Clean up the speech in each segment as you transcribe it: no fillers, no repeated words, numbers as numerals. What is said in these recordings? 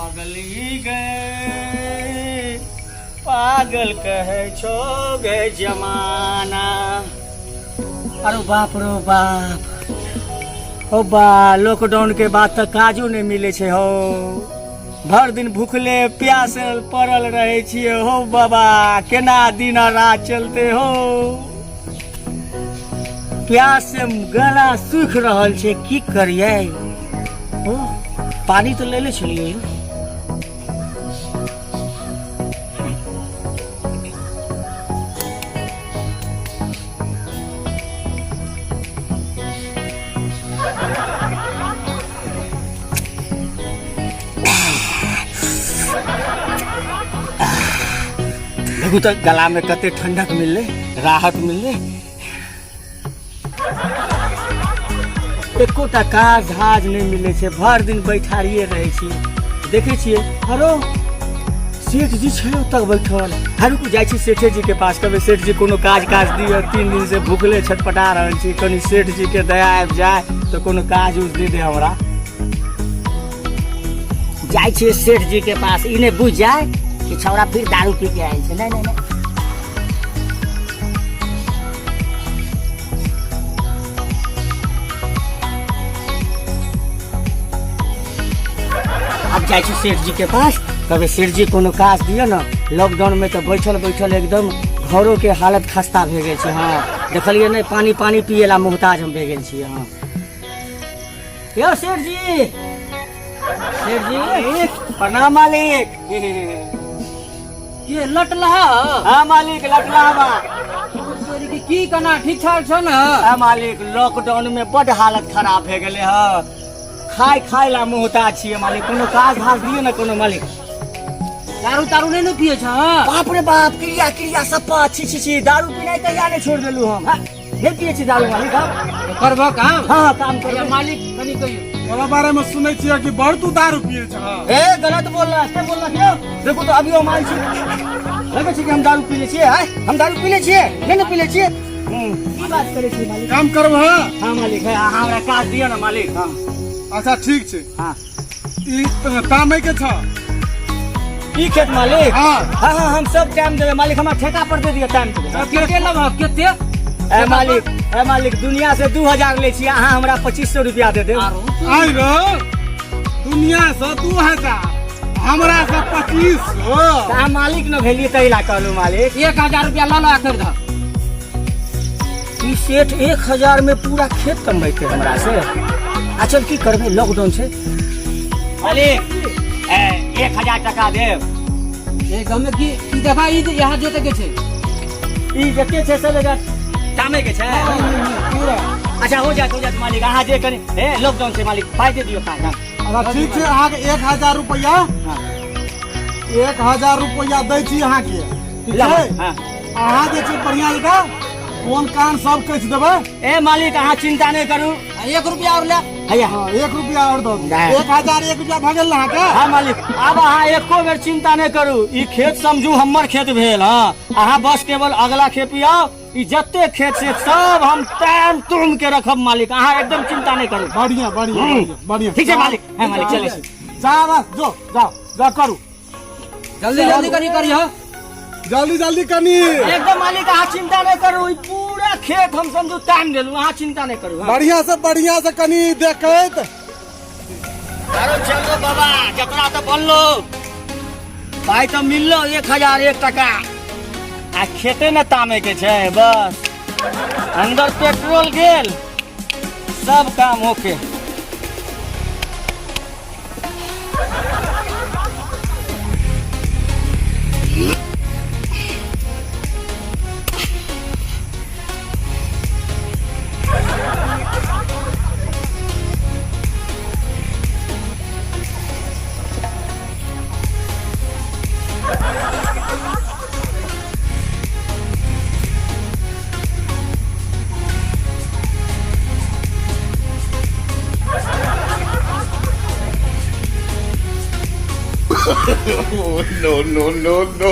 पगली गे पागल कहै छौ गे जमाना। अरे बाप रो बाप, हो बा, लॉकडाउन के बाद तऽ काजो नहि मिलै छै हो। भरि दिन भूखले प्यासल पड़ल रहै छियै हो बाबा, केना दिन आ रात चलते हो। प्यास से गला सूखि रहल छै, की करियै हो। पानी तऽ लेले छलियै। देखू तऽ गला में कते ठंडक मिललै, राहत मिललै। एकोटा काज धाज नहि मिलै छै, भरि दिन बैठारिए रहै छी। देखै छियै हरो सेठ जी छै ओतऽ बैठल। हर जाइ छी सेठे जी के पास, कहबै सेठ जी कोनो काज काज दिअ, 3 दिन से भूखले छटपटा रहल छी, कनि सेठ जी के दया आबि जाय तऽ कोनो काज उज दे दे हमरा। जाइ छियै सेठ जी के पास, ई नहि बुझि जाय कि छौड़ा फिर दारू पी के आयल छै। नहि नहि नहि, आब जाइ छी सेठ जी के पास, कहबै सेठ जी कोनो काज दिअ ने, लॉकडाउन में तऽ बैठल बैठल एकदम घरो के हालत खस्ता भए गेल छै। हँ देखलियै नहि, पानी पानी पिए ला मोहताज हम भए गेल छियै। हँ यौ सेठ जी, सेठ जी प्रणाम मालिक। ये लटलहा? हाँ मालिक लटलहा बा। तोरी के की कना ठीक ठाक छौ ने? हाँ मालिक, लॉकडाउन में बड हालत खराब भए गेलै हँ, खाय खाय ला मोहताज छियै मालिक, कोनो काज धाज दियौ ने कोनो मालिक। दारू तारू नहीं ने पिए छ? बाप रे बाप, क्रिया क्रिया सप्पा, छी छी छी, दारू पीनाइ कहिया नहि छोड़ देलू हम। हाँ, नहीं पिए छी दारू मालिक हम। तो करबह काम? हाँ हाँ काम करबै। अरे मालिक कनी कहियो तोरा बारे में सुनै छियै कि बड़ तू दारू पिए छ। ए गलत बोल रहा है, बोल रहा है। देखो तो अभी हम आयल छी, लगै छै कि हम दारू पीले छियै। आँय, हम दारू पीले छियै? नहीं ने पीले छियै। की बात करै छियै मालिक? काम करबह? हाँ मालिक है, अहाँ हमरा काज दिअ ने मालिक। हाँ अच्छा ठीक छै। हाँ ई तामै के छ ई खेत मालिक? हाँ। हाँ हाँ हम सब टाइम देबै मालिक, हमरा ठेका पर दे दिअ, टाइम देबै। कते लेबह कते? ए मालिक, ए मालिक, दुनिया से 2000 लै छी, अहाँ हमरा 2500 रुपया दे देब। आइ रो दुनिया से 2000, हमरा से 2500। अहाँ मालिक न भेलियै ताहि ला कहलहुँ मालिक। 1000 रुपया लऽ लऽ आखिर धर। ई सेठ 1000 में पूरा खेत कमबैते हमरा से। आ चल की करबै, लॉकडाउन छै मालिक। ए 1000 टका देब। ए गाँव में की ई देखा, ई जे यहाँ जेते के छै, ई जते छै सब एकर कामे के छै पूरा। अच्छा हो जात, हो जात मालिक, अहाँ जे कनि ए लॉकडाउन छै मालिक, पाइ दे दियौ पाइ। हाँ। अच्छा ठीक छै, अहाँके 1000 रुपया, हाँ। 1000 रुपया दै छी अहाँके, ठीक छै? हाँ। अहाँ जे छै बढ़िया जकाँ कोन कान सब कहि देबै। ए मालिक अहाँ चिंता नहि करू। आ 1 रुपया और ले। हैया। हाँ, 1 रुपया और दऽ दियौ। नहि। 1001 रुपया भऽ गेल ने अहाँके? हाँ मालिक, आब अहाँ एको बेर चिंता नहि करू, ई खेत समझू हमर खेत भेल। हाँ अहाँ बस केवल अगला खेपी आउ, ई जते खेत से सब हम टाइम तुम के रखब मालिक, अहाँ एकदम चिंता नहीं करू। बढ़िया बढ़िया बढ़िया बढ़िया। ठीक है मालिक, है मालिक चले छी। जा बस, जो जाओ जा करू। जल्दी जल्दी कनी करियो। जल्दी जल्दी कनी। एकदम मालिक अहाँ चिंता नहीं करू, ई पूरा खेत हम समझू टाइम देलू, अहाँ चिंता नहीं करू। हाँ। बढ़िया से बढ़िया से कनी देखैत। अरे चलो बाबा, जतरा तो बनलो, पाइ तो मिललो 1001 टका, आ खेते ने तामे के छै, बस अंदर पेट्रोल गेल, सब काम okay. No, no, no, no.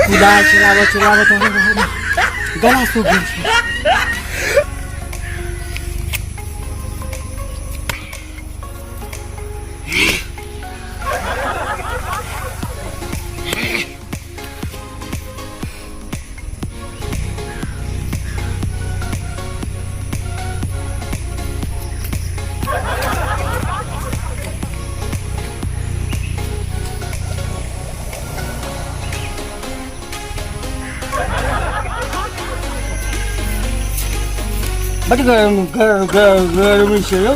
कुदाल चलाबऽ चलाबऽ तऽ गला सूख गेल छै। बड गरम गर्मी छै यौ।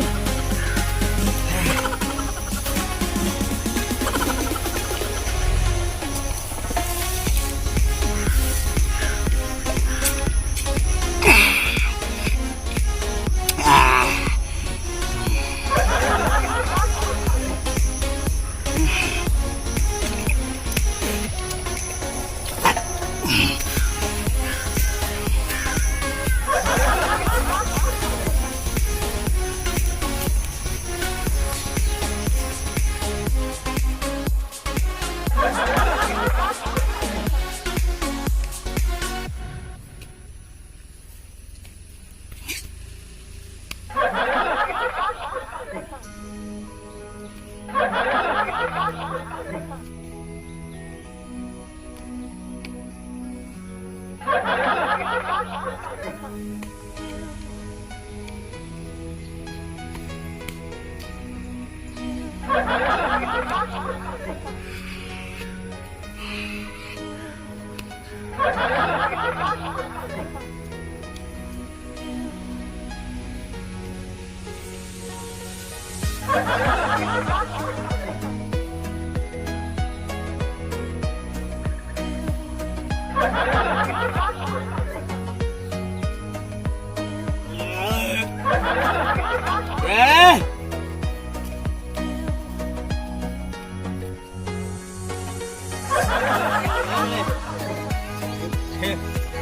ए!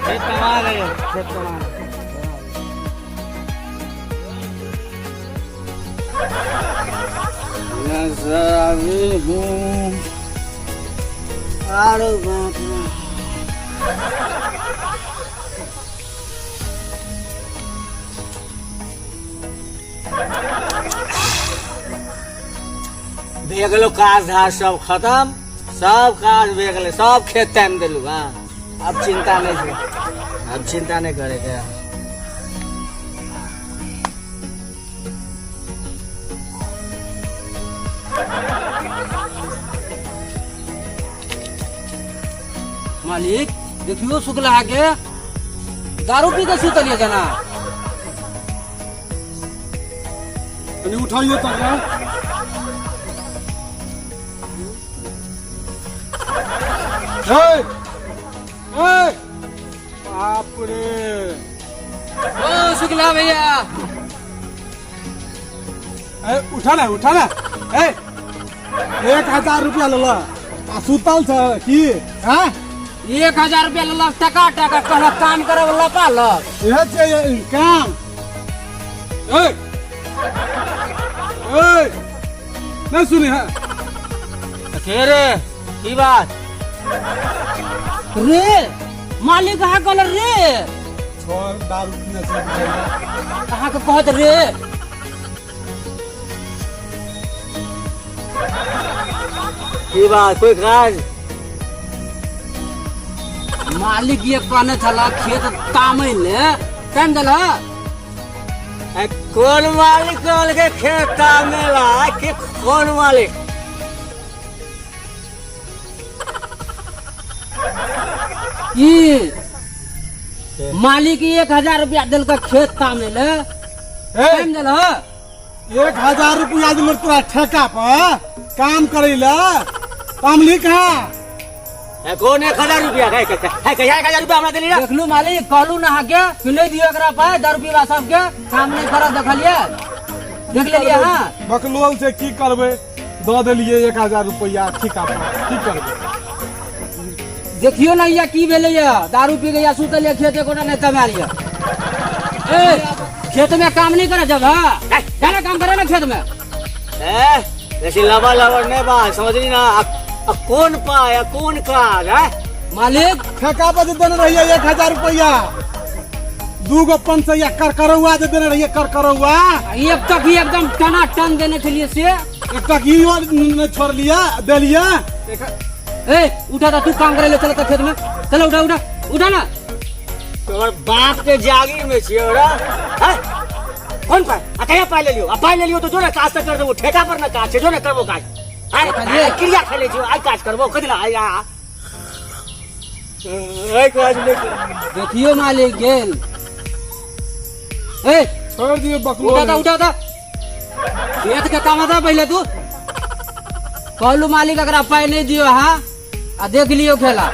खेत कमा गए, खेत कमा गए। शराबी हूँ। अरे बाप रे। भे गेलो काज धार सब खत्म, सब काज भे गेलै, सब खेत टाइम देलू। हाँ, अब चिंता नहीं छै, अब चिंता नहीं करे के। मालिक देखियो शुक्ला के दारू पी के सुतलिए जना। कनि उठाइयो तक। ए ए बाप रे। ओ शुक्ला भैया। ए उठा ना, उठा ना। ए 1000 रुपया लेला आ सुतल छ की? हैं? 1000 रुपया लेलक, टका टका कहलक काम करे वाला पालक। इहे छै काम। ए ए नहीं सुनी है। के रे, की बात? रे मालिक अहाँ कहल रे। छोड़, दारू पीने से अहाँ के कहत रे। की बात, कोई काज? मालिक ये कहने छला खेत तामै ले टाइम देल। कोन मालिक कहलकै खेत तामेला के? कोन मालिक? की मालिक 1000 रुपया देलक खेत तामे ले टाइम देल। 1000 रुपया दिलक तोरा ठेका पर काम करे ला, तामली कहाँ? कोन 1000 रुपया? 1000 रुपया हमरा देली? देखलू मालिक, कहलू ना अहाँके कि नहि दियौ एकरा पाइ, दारू पीबा सबके काम नहि करत। देखलियै, देख लेलियै। हाँ। बकलोल छै, की करबै, दऽ देलियै 1000 रुपया ठेका पर, की करबै? देखियौ ने या की भेलै या, दारू पी के या सुतल या, खेत एकोटा नहि तमायल या। ए खेत में काम नहीं करे जब? हाँ, जाना काम करे ना खेत में। ए बेसी लबा लबड़ नहीं बा, समझली ना? आ कोन पाय, आ कोन काज है? मालिक ठेका पर जे देने रहियै 1000 रुपया, 2 गो 500 करकरौआ जे देने रहियै, करकरौआ। एक तक ही एकदम टना टन देने छलियै से। एकटा घी नहि छोड़लियै, देलियै। ए उठा ता, तू काम करे ले चल खेत में, चल उठा उठा उठा ना। तोहर बाप के जागीर में छियो रे? हैं? कौन पाय? आ कहिया पाय लेलियो? आ पाय लेलियो तो जो ना काज तऽ कर देबो, ठेका पर ना काज छै, जो ना करबो काज। आइ देखलियै? क्रिया खेले छियो, आइ काज करबो कथी ला? आइ आ आइ काज नहि करबो। देखियो मालिक गेल। ए छोड़ दियो बकलो उठा था, उठा था, खेत के तमा था पहले तू। कहलू मालिक एकरा पाइ नहि दियो। हाँ, आ देख लियो खेला।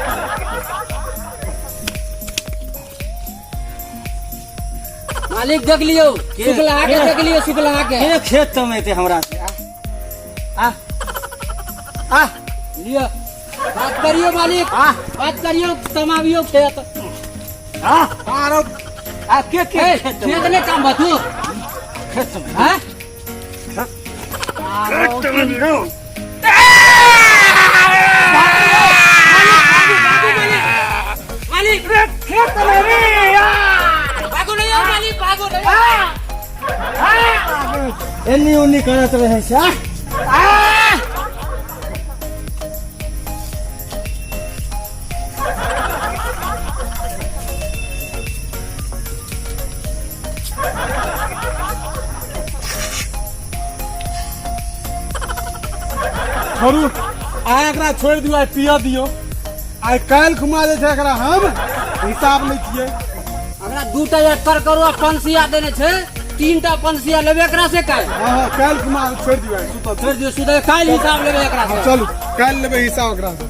मालिक, देख लियो शुक्ला के, देख लियो शुक्ला के। के खेत तमेते हमरा से? आ आ आ लियो, बात करियो मालिक। आ बात करियो, तमाबियो खेत। आ आरो आ के के ए, खेत खेत नहीं काम बतू? खेत तमेते? हाँ। खेत तमेते? मालिक, खेत तमेते? भागो नहीं हो मालिक, भागो नहीं। एन्नी ओन्नी करत रहै छै। आ आ छोड़ू, आइ एकरा छोड़ि दियौ, आइ पिय दियौ। आइ काल्हि खुमा जे छै एकरा हम हिसाब लै छियै। हमरा 2टा एकड़ करो आ पंसिया देने छै, 3टा पंसिया लेबे एकरा से काल्हि। हँ हँ, काल्हि खुमा छोड़ि दियौ, आइ सुतल छोड़ि दियौ, सुतल, काल्हि हिसाब लेबै एकरा से। चलू, काल्हि लेबै हिसाब एकरा से।